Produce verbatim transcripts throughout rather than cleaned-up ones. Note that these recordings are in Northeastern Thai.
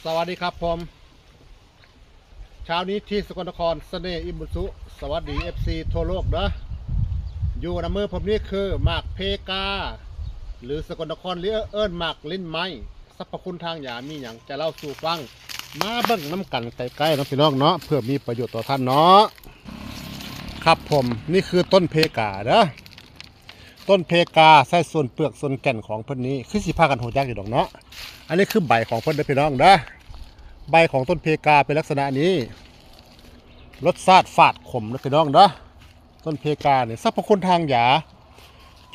สวัสดีครับผม เช้านี้ที่สกลนคร เสน่ห์อิ่มบุญสุ สวัสดี เอฟซี ทั่วโลกเด้อ อยู่ในมือผมนี่คือหมากเพกา หรือสกลนครเรียกเอิ้นหมากลิ้นไม้ สรรพคุณทางยามีหยังจะเล่าสู่ฟัง มาเบิ่งนำกันใกล้ๆเนาะพี่น้องเนาะ เพื่อมีประโยชน์ต่อท่านเนาะ ครับผม นี่คือต้นเพกาเด้อ ต้นเพกาใส่ส่วนเปลือกส่วนแก่นของเพิ่นนี้ คือสิพากันฮู้จักอยู่ดอกเนาะ อันนี้คือใบของเพิ่นเด้อพี่น้องเด้อ ใบของต้นเพกาเป็นลักษณะนี้ รสชาติฝาดขมนะพี่น้องเด้อ ต้นเพกาเนี่ยสรรพคุณทางยา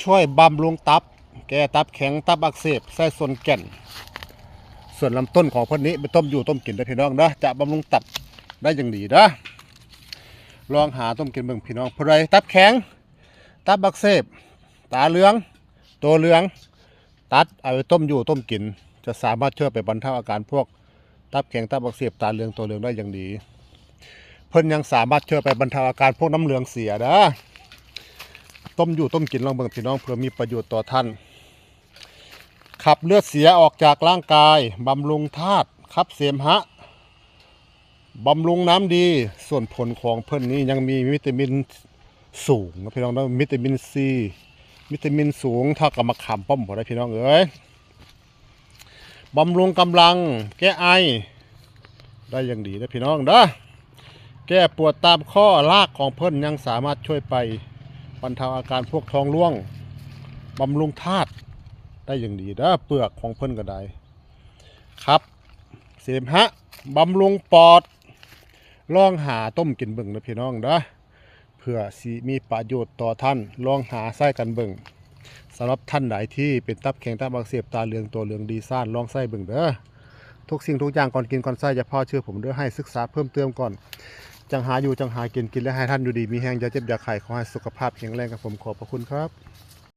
ช่วยบำรุงตับ แก้ตับแข็งตับอักเสบ ใส่ส่วนแก่น ส่วนลำต้นของเพิ่นนี้ไปต้มอยู่ต้มกินได้อพี่น้องเด้อ จะบำรุงตับได้อย่างดีเด้อ ลองหาต้มกินเบิ่งพี่น้อง ผู้ใดตับแข็ง ตับอักเสบ ตาเหลือง ตัวเหลือง ตัดเอาไปต้มอยู่ต้มกิน จะสามารถช่วยไปบรรเทาอาการพวกตับแข็งตับอักเสบตาเหลืองตัวเหลืองได้อย่างดี เพิ่นยังสามารถช่วยไปบรรเทาอาการพวกน้ำเหลืองเสียเด้อ ต้มอยู่ต้มกินลองเบิ่งพี่น้อง เพื่อมีประโยชน์ต่อท่าน ขับเลือดเสียออกจากร่างกาย บำรุงธาตุ ขับเสมหะ บำรุงน้ำดี ส่วนผลของเพิ่นนี้ยังมีวิตามินสูงนะพี่น้องเนาะ วิตามินซี วิตามินสูงเท่ากับมะขามป้อมบ่ได้พี่น้องเอ้ย บำรุงกำลัง แก้ไอ ได้อย่างดีนะพี่น้องเด้อ แก้ปวดตามข้อ รากของเพิ่นยังสามารถช่วยไปบรรเทาอาการพวกท้องร่วง บำรุงธาตุได้อย่างดีเด้อ เปลือกของเพิ่นก็ได้ ครับ เสมหะ บำรุงปอด ลองหาต้มกินเบิ่งนะพี่น้องเด้อ เพื่อสิมีประโยชน์ต่อท่าน ลองหาใช้กันเบิ่ง สำหรับท่านใดที่เป็นตับแข็งตับอักเสบตาเหลืองตัวเหลืองดีซ่าน ลองใช้เบิ่งเด้อ ทุกสิ่งทุกอย่างก่อนกินก่อนใช้อย่าพลาดเชื่อผมเด้อ ให้ศึกษาเพิ่มเติมก่อน จั่งหาอยู่จั่งหากิน กินแล้วให้ท่านอยู่ดีมีแฮง อย่าเจ็บอย่าไข้ ขอให้สุขภาพแข็งแรงครับผม ขอบพระคุณครับ